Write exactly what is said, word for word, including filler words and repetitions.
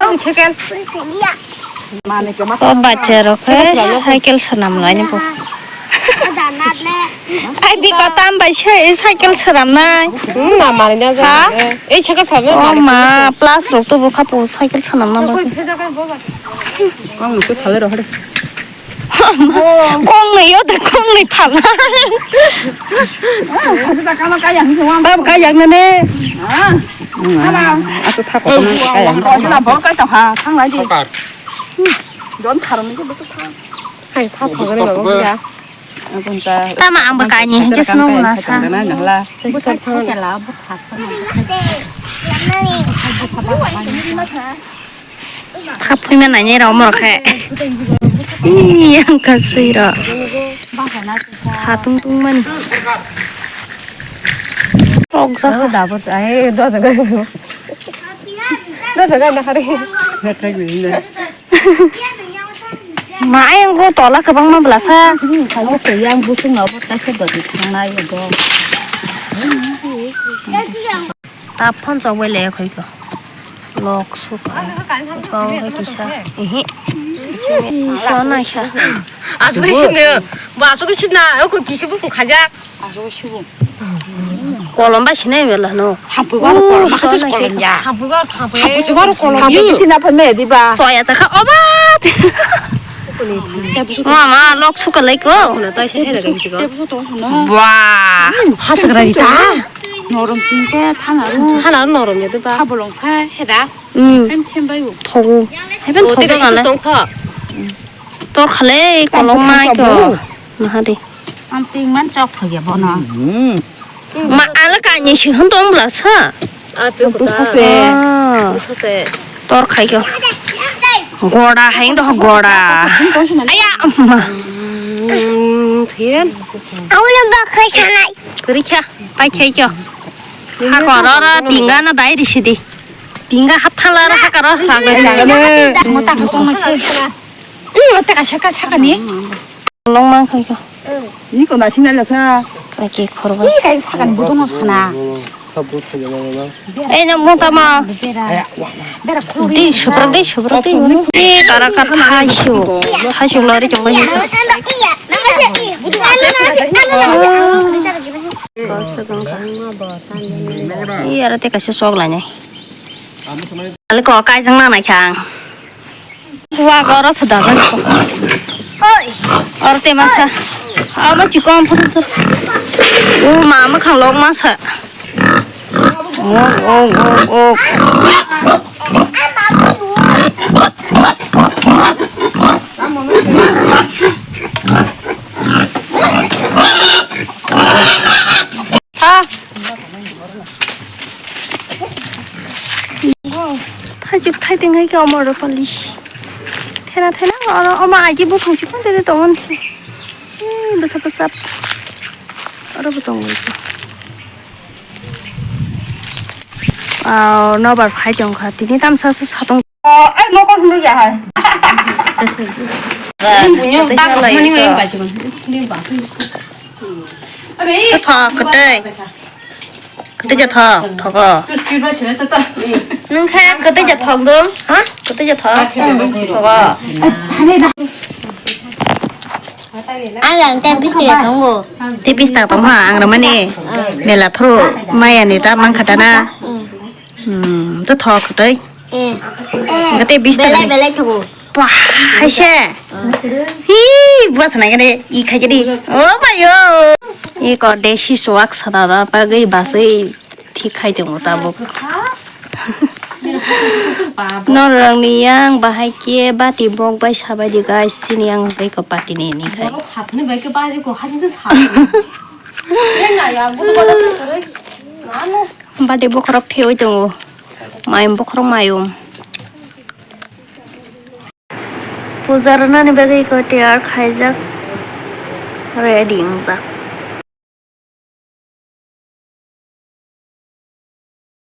Cycle. O bacha rok khe cycle swnam lai ni bo. Ai biko tam bai se cycle swnam nai. Hmm, na mari na. Ha? Ei cycle swnam nai. O ma, plus rok to bo kha po cycle swnam na ba. Ang musu phale rok. Kong nai yo da kong nai phala. Tam kaya ni sawang. Tam kaya na ne. Asa thap ko na kaya. Ko na bor kai to ha thang lai di. Don thar ni ko bus thang. Hai tha thang ni ba ko ya. Tama ang ba kai ni je sno na sa. Bus thar thang. Khapui ma nai rok morok khe. Yang ka sui rok. Sa tung tung mani. Rok sa sa. Dapat ai do jaga. Do jaga na hari. Ma ayang go tola kwbangma bwlasa. Yang busung abo ta se dodi thangnai go. Ta phone chok bai le khoi ko. Lok suka. Kau hai kisa. Ihi. Iso naisa. Asuk isim de. Bo asuk isim na. Oko kisi bo khajak. Kolom bai sinai mela no. Hampui baro kolom. Hampui baro kolom ya. Hampui baro kolom. Hampui baro kolom. Hampui bithi na phai me diba. Soya ta kha obat. Mama lok suka lai ko. Wah. Hasagra di ta. Norom sing khe thana ru. Thana ru norom ya diba. Habolong kha heda. Hmm. Hem hem bai u. Thogu. Heben thogu kale. Tong kha. Tor khale kolom mai ko. Mahari. Ang ping man chok thok ya bono. Ma ala ka ni si hon tong bla sa. A pe ko ta. Bwsa se. Ah. Bwsa se. Tor khai ko. Goda hai do goda. Aya. Hmm, thiren. Awla ba khai khanai. Rikha, pai khai ko. Ha ko ro ro tinga na dai ri sidi. Tinga ha thala ro ha ka ro. Sa ga ni. Mo ta ko song ma se. Ih, mo ta ka saka saka ni. Long mang khai ko. Ni ko na sina la sa. Ka ke khorba. Ih, kai saka ni budung sana. Ei, no, mo tama. Di, subra di, subra di. Di, tara ka thaisu. Thaisu lori chong bai. Di, ara te kaisa sok lai nai. Ale ko kai jang na nai khang. Wa goro suda ko. Oi. Or te masa. Abo chikon photo. O mama khang lok masa. Oh, oh, oh, oh. Ha. Thaichuk thaiting hai khe omo rw pali. Thena thena oro omo aji buphang chikon tete tongo nse. Ei bwsa bwsa. Oro bo tongo. Wow, nobar khai tongkha. Tini tamsa se satong. Oh, ei mokol hwnwi ya hai. Bunyong tak mani mai ba chibang. Tha kwtwi. Kwtwi ja thok, thogo. Nwng khe kwtwi ja thok dong? Ha? Kwtwi ja thok? Thogo. Ang yang tei bisi tongo. Tei bisi tak tong ha, ang ramani. Mela phuru maya ni ta mang khata na. Hmm, to thok kwtwi. Eh. Gate bis belai, belai thugo. Wah, hai se. Hi, buas na gade, i khai jadi. Oh my god. Eko desi suak sada da, pagwi baswi thik khai tongo tabuk. Norokni yang bahai khe bati bok bai sabai di guys, sini yang bai ko party ni ni khai. Borok sapni bai khe bari ko hadi to sap. Bati bokhorok thewi tongo. Mayung bokhorok mayung. Puja rwnani bagwi eko tiyar khaijak, ready wngjak.